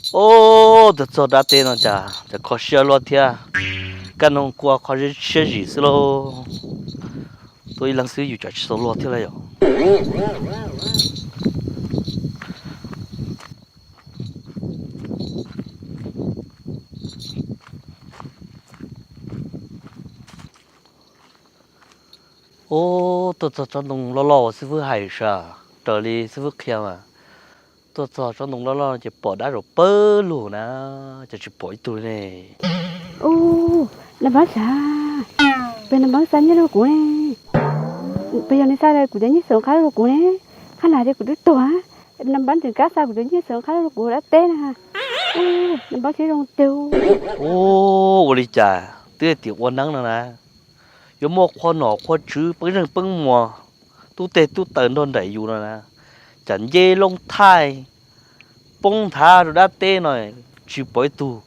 Ub, tuaj txog dab teb no cas, cas kho siab luaj thiab. Kaj ntug kua kho siab zim xwb lauj. Tuaj ib leeg xwb yus tsam tsis tau luag thiab lauj yom. Ub, tuaj txog tsob ntoo loj loj uas xib fwb hais sav, raws li xib fwb qhia mas tuaj txog tsob ntoo loj loj ces pom dab zaum pawg lug na, cas tsis pom ib tug li ne. Ub, nab npab sav, peb nab npab xa nyiaj rau kuv ne. Peb yog neb xa kuv cov nyiaj xwm qab rau kuv ne. Qhab na ces kuv twb tuag, nab npab tseem kam xa kuv cov nyiaj xwm qab rau kuv dab teb na. Nab npab siab zoo tiag. Ub, ua li cas twb hais tias ua neeb no na, yuav muaj qhua nom qhua tswv peb zeej peb muas, tub teg tub taws nrog nraim yus no na, cas nce loo thaij poob nthav rau dab teb no, tsis pom ib tug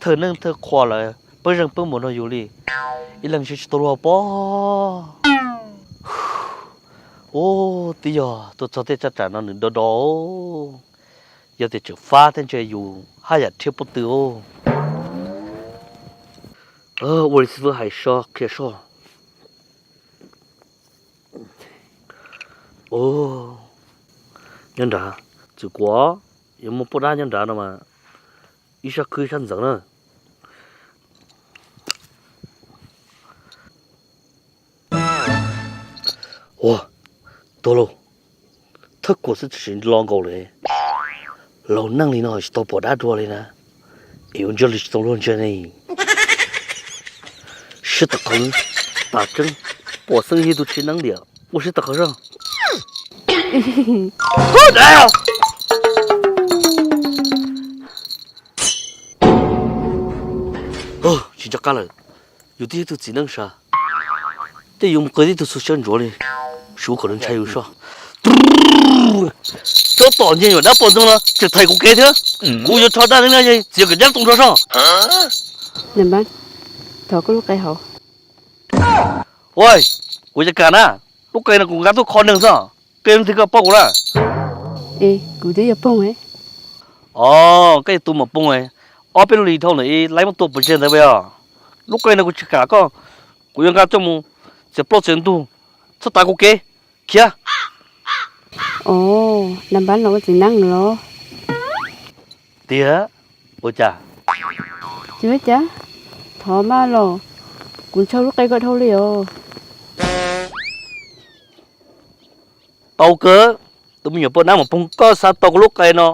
thawj neeb thawj qhua lawm peb zeej peb muas nrog yus li. Ib leeg siab tsis tau luag pob. Ub, twb yog tuaj txog tej tsaj tsam no nws do do, yog tias tseem fab thiab ntshe yus haj yam rhiab pob tw. Ua li xib fwb hais soj qhia soj. Nyob nrad, txwm kuv yuav muaj poj dab nyob nrad no mas ib sab khwb ib sab ntxeev na. Ua, tuag lauj, thawj kuam xwb tsis los nkaus li. Laus neej li no tsis tau pom dab dua li na, es yuav ntsia li tsis tau luag ntsia ne. Siab tawv qhawv, tas tseeb, pom xeeb yig tus tsis neeb diam, ua siab tawv qhawv zog. Tsis nco qab lawm, yus twb yog ib tug txiv neeb sav, tej yuav mus qw tib tug xu siab ntsuav li, suav kom nws ntshai yus soj. Tsob tom nyiag nyuam dab poj ntxoog no tseem thaiv kuv kev thiab, kuv yuav rho dab neeb na, txiav kom nyab too nrho soj. Thov koj lub qe hauv. Ua, kuv yeej kam na, lub qe no kuv nqa tuaj kho neeg xwb, qe leej twg koj paub kuv na. Kuv twb yog Phooj. Os, koj yog tus muam Phooj, ob peb lub hlis dhau lawm ib laib muab tua puas tseg ntawd puas yog? Lub qe no kuv tsis kam koj, kuv yuav nqa coj mus txiav plaub txiav ntug, txhob tav kuv kev, khiav. Os, nab npab no ua txiv neeb los? Tiag, ua cas? Tsis ua cas, thov mas los, kuv ntshaw lub qe koj dhau li os. Tau kawg, tus me nyuam poj dab muam Phooj, koj xa tau kuv lub qe no,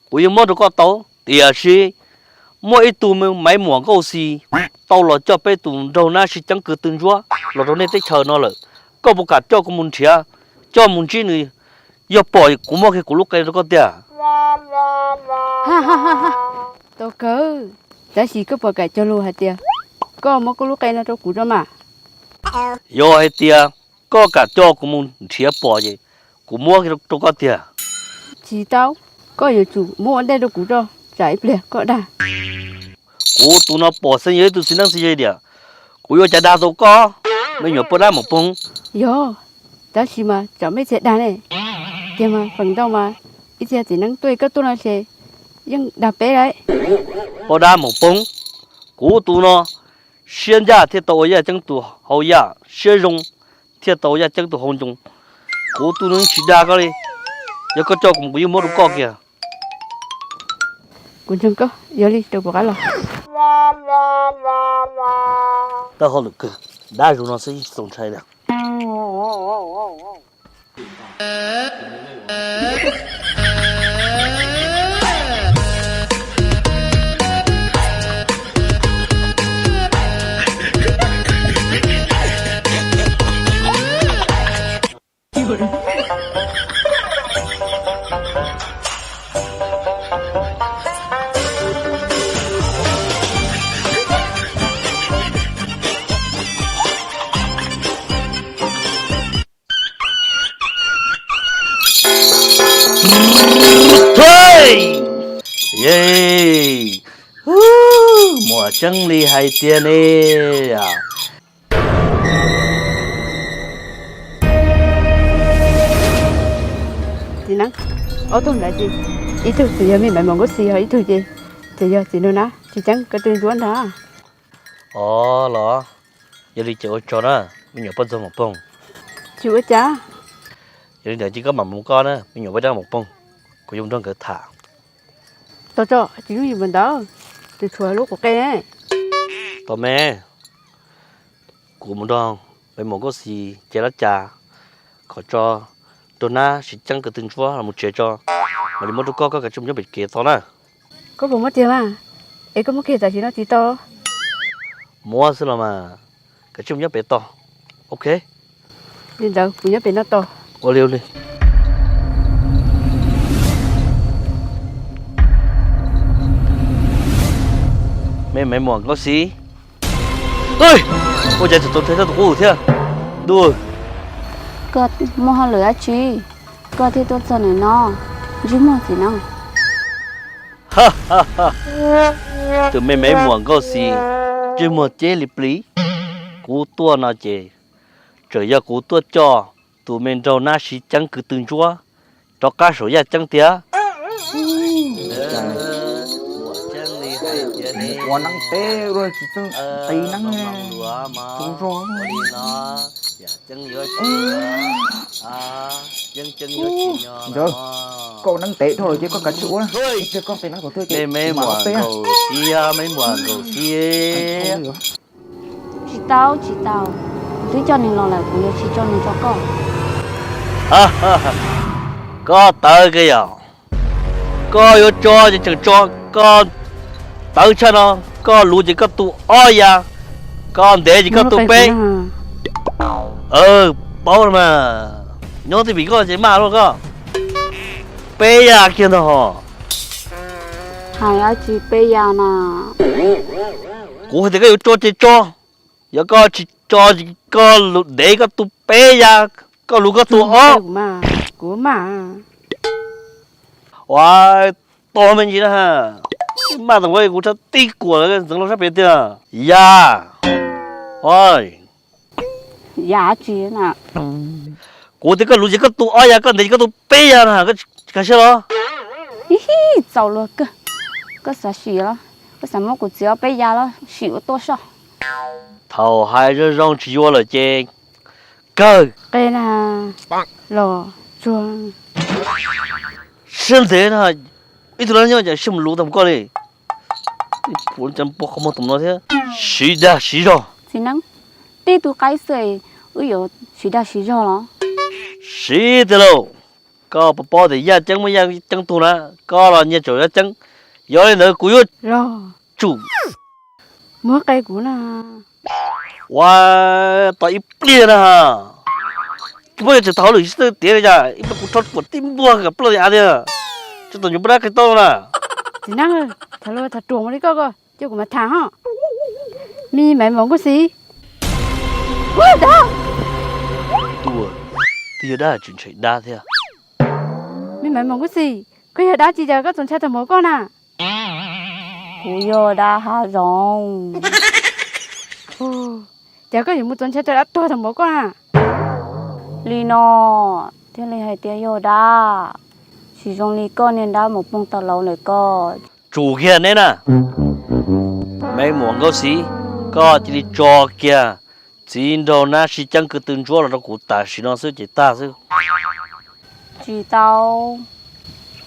kuv yeej muab rau koj tau. Tiam sis muaj ib tug me maiv muam Nkauj Xis tau los coj peb tus nraug nab sib ceeb kwv tw ntsuab los rau nej teb chaws no lawm, koj puas kam coj kuv mus nrhiav, coj mus ntsib nws, yog pom kuv muab kiag kuv lub qe rau koj tiag. Tau kawg, tab sis koj puas kam cog lus hais tias koj muab koj lub qe no rau kuv tso mas? Yog hais tias koj kam coj kuv mus nrhiav pom ces kuv muab rau koj tiag. Tsis tau, koj yuav tsum muab ua ntej rau kuv tso, tsam ib pliag koj dag. Kuv tus no pom xeeb yog ib tug txiv neeb txiv yaig diam, kuv yuav ua cas dag tau koj, me nyuam poj dab muam Phooj? Yog, tab sis mas tsam mej txiag dag ne, tiag mas feem ntau mas ib txhia txiv neeb tuaj koj tuaj no ces yeej dag peb lawm. Poj dab muam Phooj, kuv tus no siab ncaj thiaj tau ua yaj ceeb tus hauv yaj, siab zoo thiaj tau ua yaj ceeb tus hauv ncoo. Kuv tus no tsis dag koj li, yog koj coj kuv mus kuv yeej muab rau koj kiag. Kuv ntseeg koj, yog li rau kuv qab los. Taub hau lwm kawg, dab zus no xwb tsis txaus ntshai li. Muaj tseeb li hais tiag ne. Txiv neeb, ob tug ntawd ces ib tug twb yog me maiv muam Nkauj Xis, ho ib tug ces Ces yog txiv nraug nab tsis ceeb ko tw ntsuab ntag. Os los, yog li ces ua tsaug na, me nyuam poj ntxoog Maum Poog. Tsis ua cas. Yog li ntawd ces koj mam mus koj na, me nyuam poj ntxoog Maum Poog, kuv yuav mus nrog nkawd tham. Tau tso, tsis yooj yim npaum ntawd, tseem tshuav lub quav qe ne. Tau me, kuv mus nrog me muam Nkauj Xis ces lab cas kom tso nraug nab sib ceeb ko tw ntsuab los mus tsev tso, mam li muab rau koj, koj kav tsij mus nyob pem kev tso na. Koj puas muab tiag mas? Es koj muab kiag tam sim no tsis tau? Muab xwb los mas, kav tsij mus nyob pem tso. Ok. Li ntawd kuv nyob pem no tos. Ua li, ua li. Me me muam Nkauj Xis. Ua cas tseem tau rhe tau tus qub thiab? Ntuj, koj muaj hauj lwm dab tsi koj thiaj tuaj txog ntawm no? Ntsej muag txiv neeb. Tus me me muam Nkauj Xis, ntsej muag ceb li plis. Kuv tuaj no ces tseem yog kuv tuaj coj tus me nraug nab sib ceeb ko tw ntsuab rov qab saum yaj ceeb tiag. Ua neeb teb tsis txeeb qi neeb tus zog. Ntawd, koj ua neeb teb dhau lawm ces koj kav tsij ua, ib pliag koj qi neeb tau tuaj ces me muam Nkauj Xis, me muam Nkauj Xis. Tsis tau, tsis tau, kuv twb coj nws los lawm, kuv yuav tsis tso nws tso koj. Koj tawv kiag yom? Koj yuav tso ces tseem tso, koj tawv tshaj no, koj luv ces koj tu ob yav, koj ntev ces koj tu peb. Paub mas, nyob twj ywm koj ces maj luaj koj. Peb yav kiag ntag hos. Hais dab tsi peb yav na? Kuv hais tias koj yuav tso ces tso, yog koj tsis tso ces koj luv ntev koj tu peb yav, koj luv koj tu ob. Ua, tog me ntsis na, maj tau kuv rab tib kuam ntxeev los sab pem tiag. Yam, yam tsi na? Kuv tias koj luv ces koj tu ob yav, koj ntev ces koj tu peb yav na, koj tsis kag siab los? Txaus luag kawg, koj xav sim los? Koj xav muab kuv txiv ob peb yav los sim ua tuaj soj. Thaum hais zoo zoo tsis yuav lawm ces kawg. Qe na, los tsuag. Siab ntev na, ib tug lab nyob cas siab mus luv tag mus koj li. Ua cas pua qhov muag tom no thiab, siv dag siv zog. Txiv neeb, tib tug qaib xwb wb yuav siv dag siv zog los? Siv tiag lauj, koj puas paub tias yaj ceeb muaj yaj ceeb tug na, koj los nyiag tsaum yaj ceeb, yog li ntawd kuv yuav los tsum muab qe kuv na. Ua, tos ib pliag na, muab yog tseem tau hauj lwm sib tw tiav li cas ib pliag kuv rho kuam tib npuag kom ploj av tiag, tsis tau nyuam poj dab qi tau na. Txiv neeb, tham lus tham ruam ua li koj ko, cia kuv mam tham ho. Me maiv maum Nkauj Xis. Tuaj, twb yog dab tsis ntshai dab thiab. Me maiv maum Nkauj Xis, koj yog dab tsi cas koj txaus ntshai tag npaum koj na? Kuv yog dab hav zoov. Cas koj yuav mus txaus ntshai rau dab tuag tag npaum koj na? Li no thiaj li hais tias yog dab, tsis zoo li koj niag dab mus poob tau laus lawm koj. Tsum kiag neb na. Me muam Nkauj Xis, koj cia li tso kiag txiv nraug nab sib ceeb ko tw ntsuab los rau kuv tam sim no xwb ces tag xwb. Tsis tau,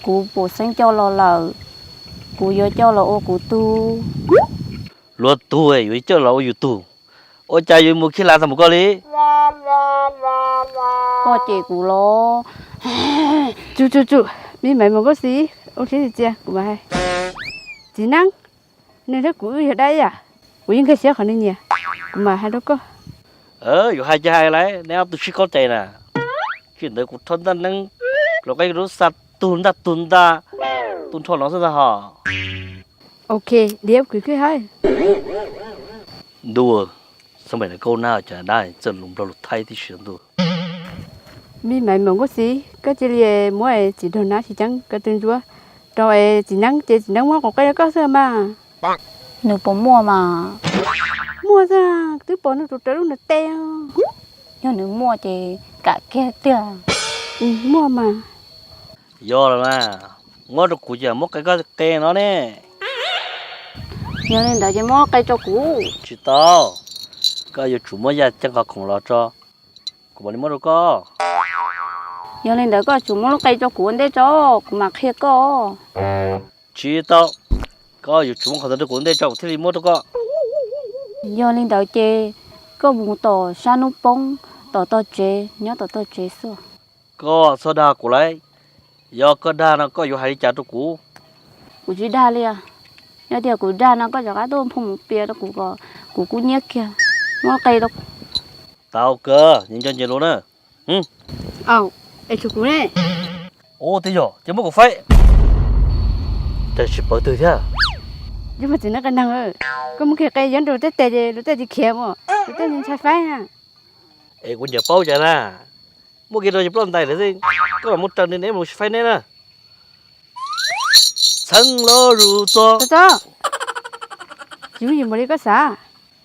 kuv pum xeeb coj los lawm, kuv yuav coj los ua kuv tug. Luag tug yuav coj los ua yus tug, ua cas yuav mus khib lav tag mus koj li? Koj cem kuv los? Tsum tsum tsum, me maiv maum Nkauj Xis, ua siab txias kuv mam hais. Txiv neeb, nws thiab kuv wb yog dab ib yam, kuv yeej nkag siab qhov nws nyiam, kuv mam hais rau koj. Yuav hais ces hais lauj, neb ob tug sib qab cais na. Tsis ntawd kuv rho ntaj neeb los qab lub xa tug ntaj tug ntaj, tu nrho no xwb ntag hos. Ok, liab kuv khwb hais. Ntuj, xab npem na, koj nab cas dab txawj lus Nplog lus Thaib tib si ntuj. Me maiv maum Nkauj Xis, koj cia li muab txiv nraug nab sib ceeb ko tw ntsuab rau txiv neeb ces txiv neeb muab quav qe rau koj xwb mas. Nws puas muaj mas? Muaj xwb, twb pom nws tus rawv lub nram tes. Yog nws muaj ces kam kiag tiag. Muaj mas. Yog los mas, muab rau kuv ces muab qe koj qe no ne. Yog li ntawd ces muab lub qe rau kuv. Tsis tau, koj yuav tsum muab yaj ceeb qhov khoom los tso, kuv mam li muab rau koj. Yog li ntawd koj tsum muab lub qe rau kuv ua ntej tso, kuv mam qhia koj. Tsis tau, koj yuav tsum muab qhov ntawd rau kuv ua ntej tso kuv thiaj li muab rau koj. Yog li ntawd ces koj mus tom sab hnub poob, tom tog tsev, nyob tom tog tsev xwb. Koj txhob dag kuv lauj, yog koj dag no koj yuav hais li cas rau kuv? Kuv tsis dag li os. Yog tias kuv dag no koj rov qab tuaj phoo mus piav rau kuv kom kuv kub hnyiab kiag. Muab qe rau kuv. Tau kawg, nco nco nce lus na. Aw, es tshuav kuv ne. Ua, twb yog ces muab kuv faib. Cas tsis pawv twg thiab? Yog mas txiv neeb qe neeg, koj muab kiag qe yuav rau luag tej tes ces luag tej tsis khiav mas luag tej ntshai faib na. Es kuv nyiam paub cas na, muab kiag rau ces ploj ntais lawm xwb, koj mam muab raws neb mus faib neb na. Txheeb los zus txog. Txog, tsis muaj yus npaum li koj xav.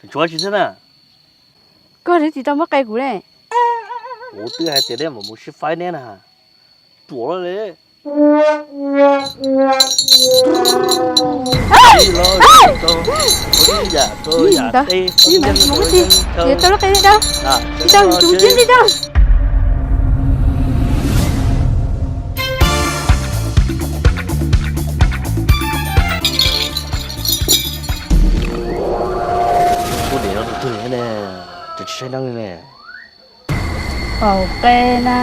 Tsuav tsis xwb na. Koj twb tsis tau muab qe kuv le. Kuv twb hais tias neb mam mus sib faib neb na. Ruam li. Tau lub qe dab, tsis tau, tsum tib li tau. Ua niam no tus twg ne, tsis saib neeb li ne. Pom qe na.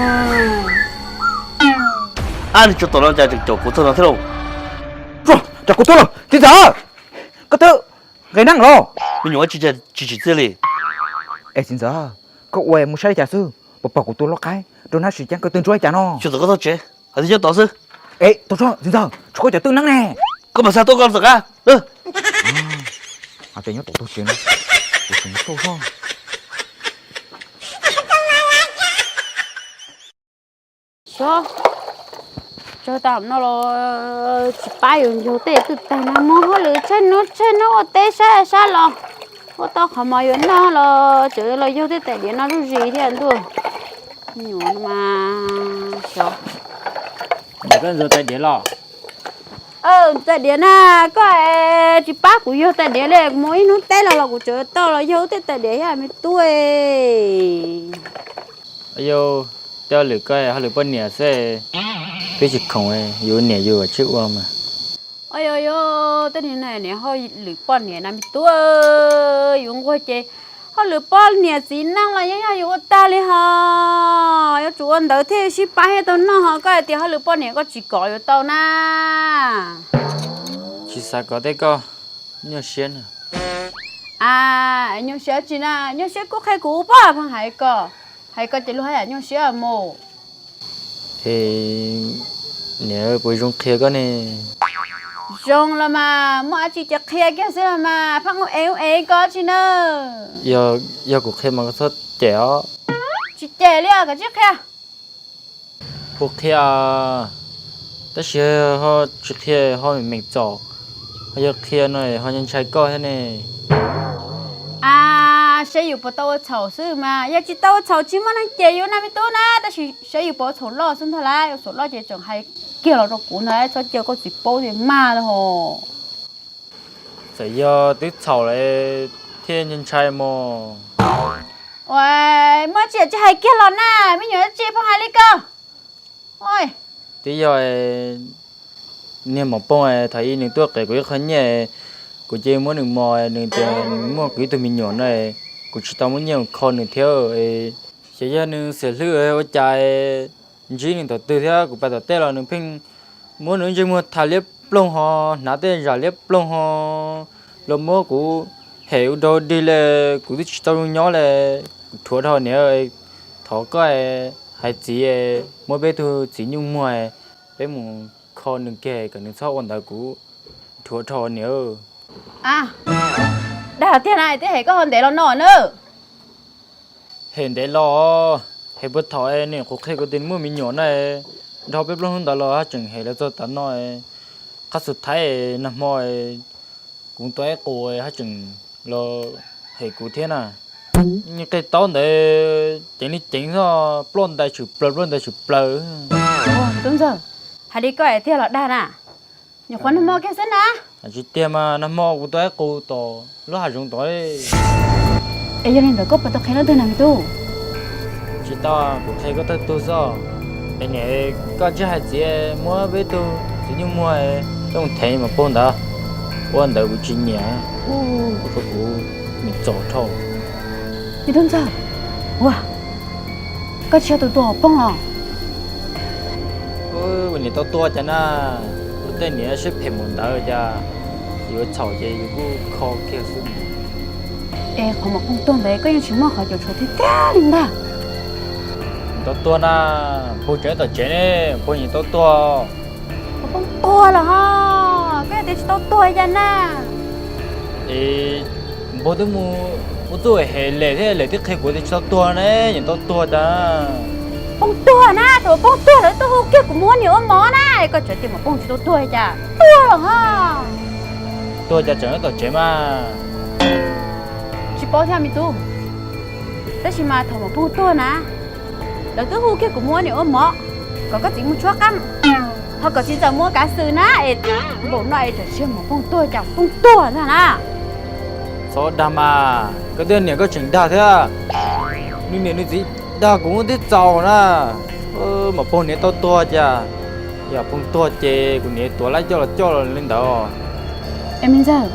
Ab, nws tsuas tom no cas tseem caum kuv txog no thiab lauj. Cas kuv tuaj los txiv ntxawm, koj twb nqe neeb los? Me nyuam tsis tsis txiaj li. Es txiv ntxawm, koj ua mus saib li cas xwb, puas pom kuv tus lau qaib rau nab sim ceeb koj twb ntsuab li cas no? Xyov txog koj txog tsev, hais tias nyob tod xwb. Es tus txiv ntxawm, tshuav koj cov twj neeb ne. Koj mam xa tuaj koj txog qab. Ces nyob tom tog tsev no, kuv tseem xauj xauj. Xyov, tsawg tam no los tsis pab yus ncaug tej twj tag no, muab hauj lwm tsheej hnub tsheej hnub ua teb sab sab los, ua tau qhov mov yuav noj los tseem los yaug tej tais diav no zuj zus thiab ntuj. Me nyuam no mas xyov. Ntxawm, koj ntxuav tais diav los? Tais diav na, koj tsis pab kuv yaug tais diav li, kuv mus ib hnub teb los los kuv tseem tau los yaug tej tais diav thiab me tub. Yog tej hauj lwm koj hauj lwm poj niam xwb, twb tsis khoom, yus niam yus tsij ua mas. Yog yog tej niag hauj lwm poj niam na me tub, yus nquag ces hauj lwm poj niam txiv neej los yeej yog yus ua tag li hos, yuav tsum ua ntawd thiaj sib pab thiaj tau noj hos, koj hais tias hauj lwm poj niam koj tsis kov yuav tau na. Tsis xav kov tej koj nyuaj siab na. A, nyuaj siab tsis na, nyuaj siab kuj qhia kuv pab pheej hais koj, hais koj ces luag haj yam nyuaj siab mus. Es niam puas zoo qhia koj ne? Zoo los mas, muaj dab tsi ces qhia kiag xwb los mas, pheej ub ev ub ev koj tsis na. Yog, yog kuv qhia mas koj txhob cem os. Tsis cem li os, koj tsis qhia. Puas qhia, tab sis ho tsis qhia ho meem meem txom, ho yog qhia no ho ntshai koj thiab ne. A, saib yus puas tau ua txhaum xwb mas, yog tsis tau ua txhaum tsis muaj neeg cem yus na me tub na, tab sis saib yus puas ua txhaum loj xwb ntag lauj, ua txhaum loj ces tseem hais kiag los rau kuv ntag, txhob cia koj txiv paub tias maj hos. Txawm yog twb txhaum lawm thiaj ntshai ntshai mos. Ua, muaj dab tsi tsis hais kiag los na, me nyuam dab tsi pheej hais li koj. Twb yog niag maum poog, thaum ub nws tuaj qiv kuv ib qho nyiaj, kuv cia muab nws mos, nws tias nws muaj kuv ib tug me nyuam no, kuv tsis tau muab nyiaj mus kho nws thiab. Xyov yog nws xiam hlwb ua cas, ntsib nws tom twg thiab kuv pais tom tej los nws pheej muab nws ntsej muag tha liab ploog ho, hnav tej zam liab ploog ho, los muab kuv hem ua dog dig li, kuv twb tsis tau zoo nyob li. Kuv dhuav dhau niam, thov koj hais txiv, muab peb tug txiv nyuj muag, peb mus kho nws kiag kom nws txhob ua ntawd, kuv dhuav dhau niam. A, dag tiag na, twb hem koj ho ntev los no na. Hem ntev los, hem puag thaum nws nyuam qhuav qhia kuv tias nws muaj me nyuam na, dhau peb plaub hnub ntawd los haj tseem hem los txog tav no. Qhov xub thawj nag hmo kuv tua ib qus haj tseem los hem kuv thiab na. Nws qe taub ntawd ceev li ceev xwb, ploj ntais tshwm plaws ploj ntais tshwm plaws. Tub ntxawg, hais li koj tiag los dag na? Nyuam qhuav nag hmo kiag xwb na. Tsis tiag mas nag hmo kuv tau ib qus tom lub hav zoov tod. Es yog li ntawd koj puas tau qhia leej twg na me tub? Tsis tau, kuv qhia koj tag tug xwb. Es niam, koj tsis hais txiv muab peb tug txiv nyuj muag, peb mus thev Maum Poog ntawd. Ua ntawd kuv tsis nyiam, ua rau kuv nim txaus dhau. Me tub ntxawg, ua, koj tsis yog tus tua Maum Poog los? Kuv niam tau tua cas na, kuv tej niam siab phem npaum ntawd cas, yuav txhaum ces yus kuj kho kiag xwb. Es qhov Maum Poog tuag ntawd koj yeej tsis muaj qhov caum tshuav tiag tiag li ntag. Niam tau tuag na, Npog tseem tom tsev ne, Npog niam tau tuag. Maum Poog tuag los ho, koj tias tsis tau tuag cas na? Es Npog twb mus ua txuj hem lem thiab lem twb qhia kuv tias tsis tau tuag ne, niam tau tuag tas. Poog tuag na, thaum Maum Poog tuag lawv tuaj hu kiag kuv mus ua niam ua mov na, koj tseem tias Maum Poog tsis tau tuag cas, tuag los ho. Tuag cas tseem nyob tom tsev mas. Tsis paub thiab me tub. Tab sis mas thaum Maum Poog tuag na, lawv twb hu kiag kuv mus ua niam ua mov, kom koj txiv mus tshuab qab, ho kom txiv txawm mus ua kav xwm na, es npaum no es tseem tsis yog Maum Poog tuag cas Maum Poog tuag ntag na. Txhob dag mas, koj twb niam koj tseem dag thiab. Nws niam nws txiv dag kuv twb txaus na. Maum Poog niam tau tuag cas, yog Poog tuag ces kuv niam tuav lab coj los coj los li ntawd. Es me ntxawg,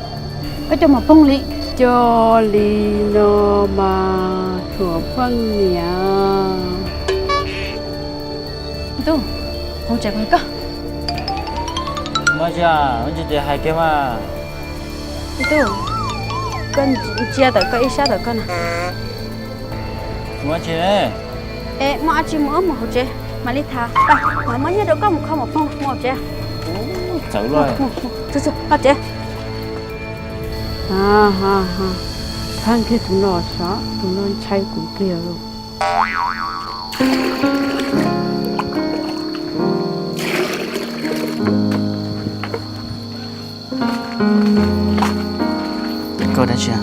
koj coj Maum Poog li, coj li no mas thuam pheej niam. Tub, hauv tsev kuv hais koj. Muaj tsi, muaj tsi ces hais kiag mas. Tub, koj ntsia tawm koj ib sab tawm koj na. Muaj tsi ne? Es muaj dab tsi mus wb mus hauv tsev mam li tham, mam muab nyiaj rau koj mus kho Maum Poog mus hauv tsev. Txawv luaj. Hauv tsev. Pheej kiag tus no xwb, tus no ntshai kuv kiag lauj. Koj dab tsi?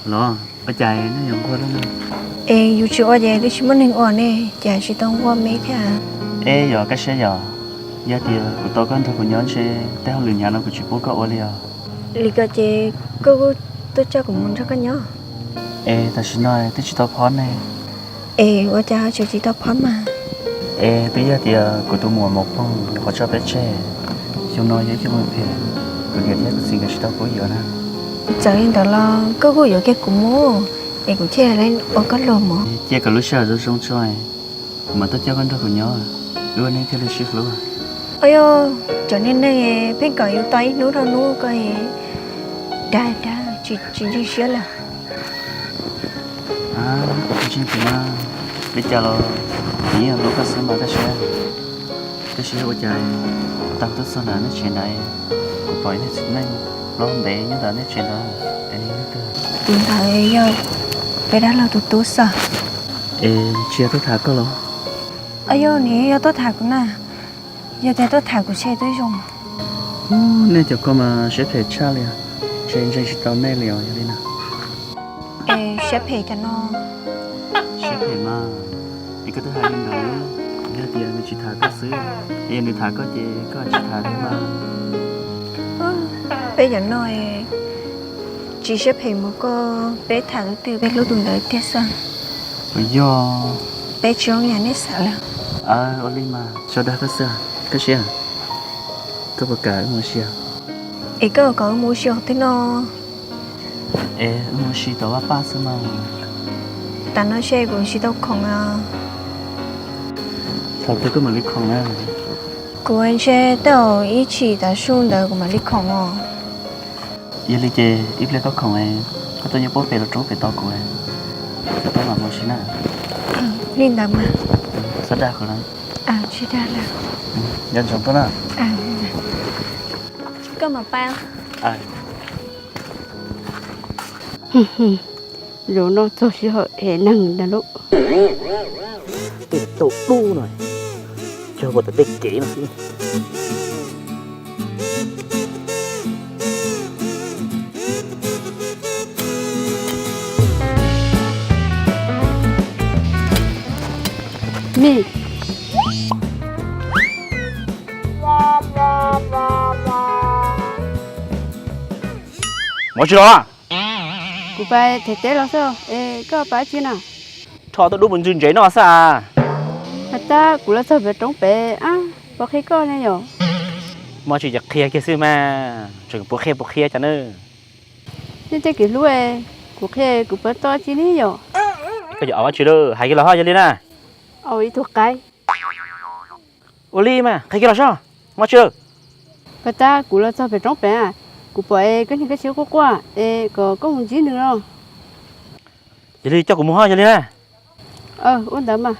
Los, ua cas nej yuav nquag lub neej? Es yus tsis ua ces twb tsis muaj neeg ua ne, cas tsis tau nquag me thiab. Es yog koj siab yog, yog tias kuv tau koj nrog kuv nyob ntshe tej hauj lwm hnyav no kuv tsis pub koj ua li os. Li ko ces koj kuj tuaj coj kuv mus nrog koj nyob. Es tam sim no twb tsis tau phob ne. Es ua cas ho tseem tsis tau phob mas? Es twb yog tias kuv tus muam Maum Poog nyuam qhuav tso peb tseg, xyoo no yog ib xyoo phem, kuv niam thiab kuv txiv nkawd tsis tau pub yuav na. Txawm li ntawd los koj kuj yuav kiag kuv mus, es kuv thiaj li ua koj luag mov. Cia kom lub sij hawm zoo zoo tso, kuv mam tuaj coj koj nrog kuv nyob, wb ua neej thiaj li sib hlub. Au yog, cov niag neeg pheej kom yus tos ib hnub dhau hnub ko, dag dag tsis ntseeg siab lawm. Ntseeg kuv mas, li cas los kuv yeej yuav hlub koj xwb mas Kab Siab. Tab sis ua cas tag tub txog ntawm nej tsev ntawd, kuv pom ib tug txiv neej hlob ntev nyob ntawm nej tsev ntawd, es nws yog leej twg? Tus ntawd yog peb dab laug tus tub xwb. Es tsis yog tuaj tham koj los? Au yog, nws yog tuaj tham kuv na. Yog tias tuaj tham kuv ces twb zoo. Nej cov ko mas siab phem tshaj li os, ntshe ntseeg tsis tau nej li os yog li na. Es siab phem cov no. Siab phem mas, es koj twb hais li ntawd, yog tias nws tsis tham koj xwb, yog nws tham koj ces koj tsis tham thiab mas. Peb cov no tsis siab phem mus koj, peb tham tus twg peb hlub tus ntawd tiag xwb. Puas yog? Peb tsis zoo yam nej xav lawm. Ua li mas tso dag koj xwb, Kab Siab. Koj puas kam wb mus ua si? Es koj kom wb mus ua si qhov twg no? Es wb mus ua si tom vaj paj xwb mas. Tam no ntshe kuv tsis tau khoom os. Thaum twg koj mam li khoom na? Kuv ntshe tej zaum ib chim tav su ntawd kuv mam li khoom os. Yog li ces ib pliag koj khoom, koj tuaj nyob puab pem los rub pem tos kuv, kuv mam mus ua si na. Li ntawd mas. Txhob dag kuv na. Tsis dag lawm. Nco ntsoov tuaj na. Koj mam pais. Zaum no txog sij hawm ev neeg ntag lauj. Tej tauj dub no, cog puas tawm tej kev no xwb. Me, Mus tsis los? Kuv pais them teb los xwb. Es koj pais dab tsi na? Rho tuaj dub mus ntxwg ntsev noj xwb as. Has tas kuv los txog pem roob pem, puas qhia koj ne yom? Muaj tsi ces qhia kiag xwb mas, tseem puas qhia puas qhia cas na. Nej tej kev hlub, kuv qhia kuv pab toj tsi ne yom? Koj yuav ua dab tsi lawm, hais kiag los ho, yog li na. Ua ib tug qaib. Ua li mas qhia kiag los soj, muaj tsi lawm. Pas tas kuv los txog pem roob pem, kuv pom es koj niag kab tsib quaj quaj es kom koj mus ntsib nws no. Yog li coj kuv mus ho, yog li na. Ua ntawd mas.